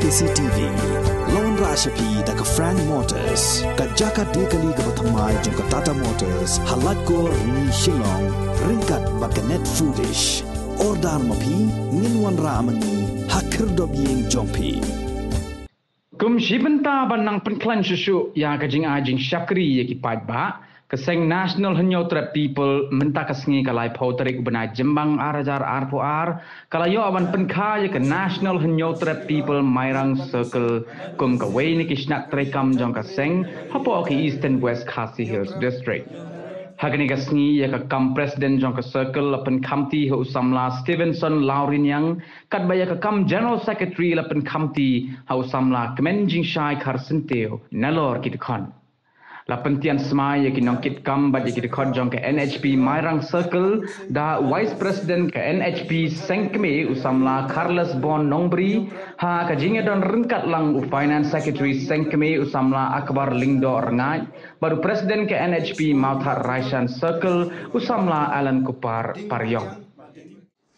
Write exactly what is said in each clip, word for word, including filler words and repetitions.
K C T V. Lawan rah sha phi da ka Frank Motors, ka jaka de kali kaba thymmai jong ka Tata Motors, ha Laitkor, Rni, Shillong, ryngkat bad ka Net Foodish. Order ma phi, ngin wanrah ma ngi ha khyrdop ïing jong phi. Kum shi bynta ban nang pynkhlaiñ shuh shuh ïa ka jingai jingshakri ïa ki paidbah, ka seng National Hynñiewtrep People mynta ka sngi ka laiphew tarik u bnai Jymmang ar hajar arphew ar ka la ïoh ban pynkha ïa ka National Hynñiewtrep People Mairang Circle kum kawei na ki shnat treikam jong ka seng hapoh ka Eastern West Khasi Hills District. Ha kane ka sngi ïa ka kam president jong ka circle la pynkhamti ha u samla Stevenson Lawriniang, katba ïa ka kam general secretary la pynkhamti ha u samla Kmen Jingshai Kharsyntiew nalor ki dkhot. La pyntian smai ïa ki nongkitkam bad ïa ki dkhot jong ka N H P Mairang Circle da u vice president ka N H P seng kmie u samla Carlos Bon Nongbri, ha ka jingïadon ryngkat lang u finance secretary seng kmie u samla Akbar Lyngdoh Rngaid bad u president ka N H P Mawthadraishan Circle u samla Alan Kupar Pariong.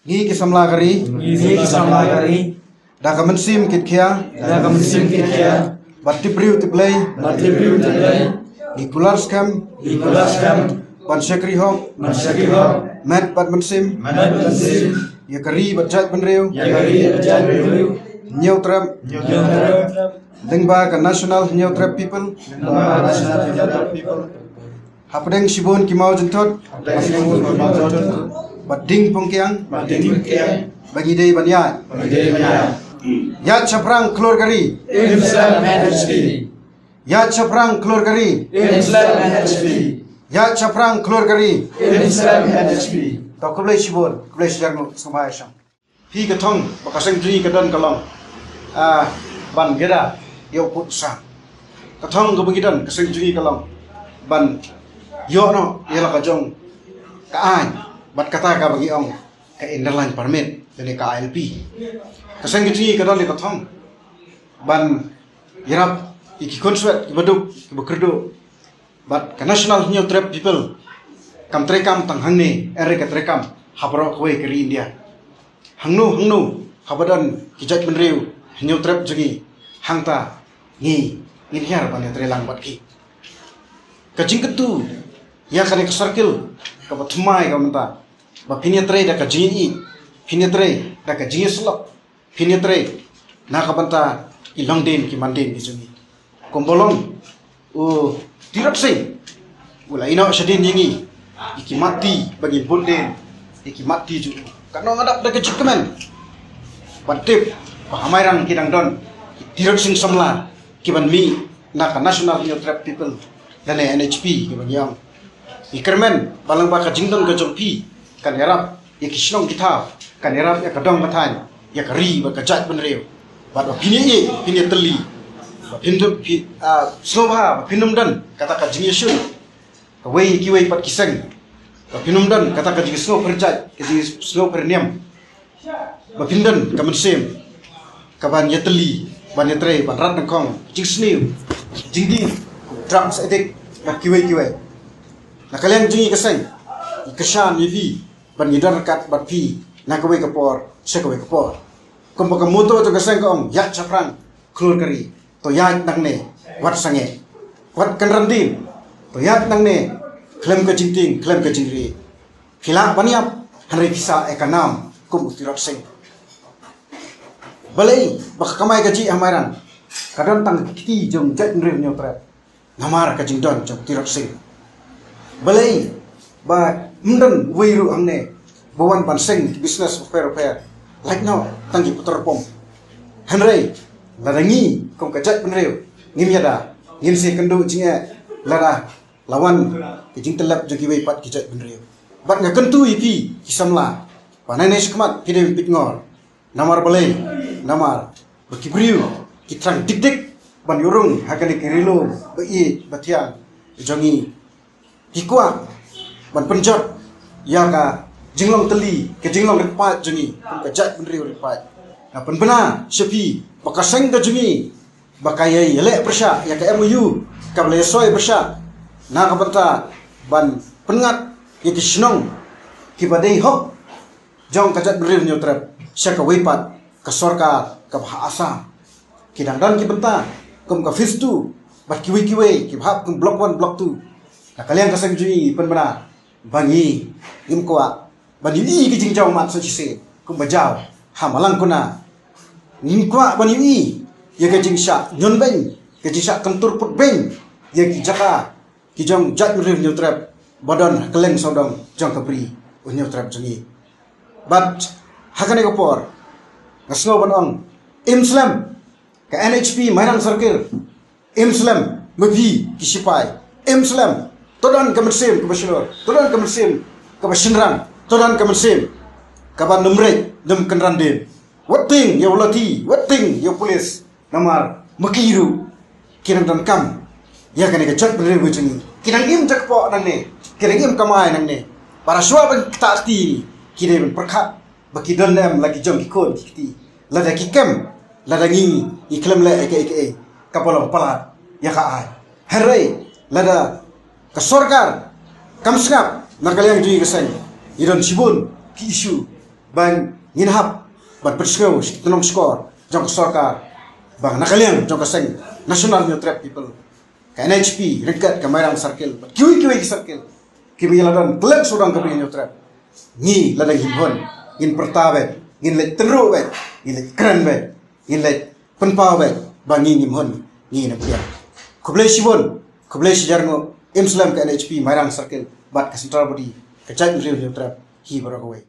Ngi ki samla ka ri. Ngi ki samla ka ri. Da ka mynsiem kitkhia. Da ka mynsiem kitkhia. Bad tip briew tip Blei. Bad tip briew tip Blei. Ngi kular skhem. Ngi kular skhem. Ban shakri hok. Ban shakri hok. Met bad mynsiem. Met bad mynsiem. Ïa ka ri bad jaitbynriew. Ïa ka ri bad jaitbynriew. Hynñiewtrep. Hynñiewtrep. Lyngba ka National Hynñiewtrep People. Lyngba ka National Hynñiewtrep People. Hapdeng shibun ki mawjynthut. Hapdeng shibun ki mawjynthut. Bad ding pongkiang. Bad ding pongkiang. Ba ngi dei ban ïaid. Ba ngi dei ban ïaid. Ïaid shaphrang khlur ka ri. Im slem N H P. Ïaid shaphrang khlur ka ri. Im slem N H P. Ïaid shaphrang khlur ka ri. Im slem N H P. To khublei shibun, khublei shihajar nguh, sngewbha ïa shong. Phi, ka thong ba ka seng jong ngi ka don ka long, ah, ban ïada ïa u pud u sam. Ka thong kaba ngi don ka seng jong ngi ka long ban ïoh noh ïa la ka jong ka aiñ bad kata kaba ngi ong ka Inner Line Permit lane ka I L P. Ka seng jong ngi ka don ïa ka thong ban ïarap ïa ki khunswet kiba duk kiba kyrduh. Bad ka National Hynñiewtrep People kam treikam tang hangne, hynrei ka treikam ha baroh kawei ka ri India. Hangno hangno haba don ki jaitbynriew hynñiewtrep jong ngi, hangta ngi ngin hiar ban ïatreilang bad ki. Ka jingkyntu ïa kane ka circle kaba thymmai ka mynta, ba phin ïatrei da ka jingïeit, phin ïatrei da ka jingïasyllok, phin ïatrei na ka bynta ki longdien ki mandien ki jong ngi. Kumba long u Tirot Sing u la ïehnoh shadien ïa ngi ïa ki matti ba ngin bud dien ïa ki matti jong u. Katno nga dap da ka jingkmen ban tip ba ha Mairang ki dang don ki Tirot Sing samla kiban mih na ka National Hynñiewtrep People lane N H P kiban ïong. Ngi kyrmen ba lyngba ka jingdon ka jong phi kan ïarap ïa ki shnong ki thaw, kan ïarap ïa ka dong ka thaiñ, ïa ka ri bad ka jaitbynriew. Bad ba phin ïa, phin ïatylli, ba phin ym, phi, ah, sngewbha ba phin ym don kata ka jingïashun kawei kiwei pat ki seng, ba phin ym don kata ka jingsngewpher jait, ka jingsngewpher niam. Ba phin don ka mynsiem kaban ïatylli, ban ïatrei, ban rat nyngkong, jingsniew, jingdih, drugs addict bad kiwei kiwei. Na ka liang jong ngi ka seng, ngi kyrshan ïa phi ban ïadon ryngkat bad phi na kawei ka por sha kawei ka por. Kumba ka motto jong ka seng ka ong, ïaid shaphrang khlur ka ri. To ïaid nangne, wat sangeh, wat kynran dien. To ïaid nangne khlem ka jingtieng, khlem ka jingrieh. Phi lah ban ïap, hynrei phi sah ïa ka nam kum u Tirot Sing. Balei ba ka kamai kajih ha Mairang ka don tang ki kti jong jaitbynriew Hynñiewtrep? Namar ka jingdon jong u Tirot Sing. Balei ba ym don uwei ruh hangne ba wan ban seng ki business bapher bapher, lait noh tang ki petrol pump? Hynrei lada ngi kum ka jaitbynriew ngim ïada, ngin sa ïakynduh jingeh lada la wan ki jingtyllep jong kiwei pat ki jaitbynriew. Bad nga kyntu ïa phi ki samla ba nangne shakhmat phi dei ban peit ngor. Namar balei? Namar ba ki briew ki thrang dik dik ban ïurung ha kane ka ri lum ba ïeit ba thiang jong ngi. Ki kwah ban pynjot ïa ka jinglong tylli, ka jinglong rit paid jong ngi kum ka jaitbynriew rit paid. Nga pynbna sha phi ba ka seng ka jong ngi ba ka ïa ïaleh pyrshah ïa ka M O U kaba la ïasoi pyrshah na ka bynta ban pynngat ïa ki shnong kiba dei hok jong ka jaitbynriew Hynñiewtrep sha kawei pat ka sorkar kaba ha Assam. Ki dang don ki bynta kum ka phase two bad kiwei kiwei kiba hap kum block one, block two. Na ka liang ka seng jong ngi pynbna ba ngi ngim kwah ban ïohi ka jingjawmat sa shisien kumba jaw ha Malangkona. Ngim kwah ban ïohi ïa ka jingshah ñion beiñ, ka jingshah kyntur put beiñ ïa ki jaka ki jong jaitbynriew Hynñiewtrep ba don ha kylleng sawdong jong ka bri u Hynñiewtrep jong ngi. Bad ha kane ka por nga sngew ban ong, im slem ka N H P Mairang Circle, im slem ma phi ki sipai, im slem, to don ka mynsiem kaba shlur, to don ka mynsiem kaba shynrang, to don ka mynsiem kaba nym reit nym kynran dien. Wat tieng ïa u lathi, wat tieng ïa u pulit. Namar ma ki ruh ki nang donkam ïa kane ka jaitbynriew ka jong ngi. Ki nang im jakpoh nangne, ki nang im kamai nangne. Para shuwa ban ktah kti ki dei ban pyrkhat ba ki don ne em la ki jong ki khun ki kti. Lada ki kem, lada ngi ngi khlem leh ïa kaei kaei, kaba long palat ïa ka aiñ. Hynrei lada ka sorkar kam sngap na ka liang jong ngi ka seng, ngi don shibun ki issue ba ngin hap ban pynsngew sha ki tnum shkor jong ka sorkar ba na ka liang jong ka seng National Hynñiewtrep People, ka N H P ryngkat ka Mairang Circle bad kiwei kiwei ki circle kiba ngi la don kylleng sawdong ka bri Hynñiewtrep, ngi lada ngin hun, ngin pyrta beit, ngin leit tynruh beit, ngin leit kren beit, ngin leit pynpaw beit ba ngi ngim hun, ngi ngim piang. Khublei shibun, khublei shihajar nguh. Im slem ka N H P Mairang Circle bad ka Central Body ka jaitbynriew Hynñiewtrep hi baroh kawei.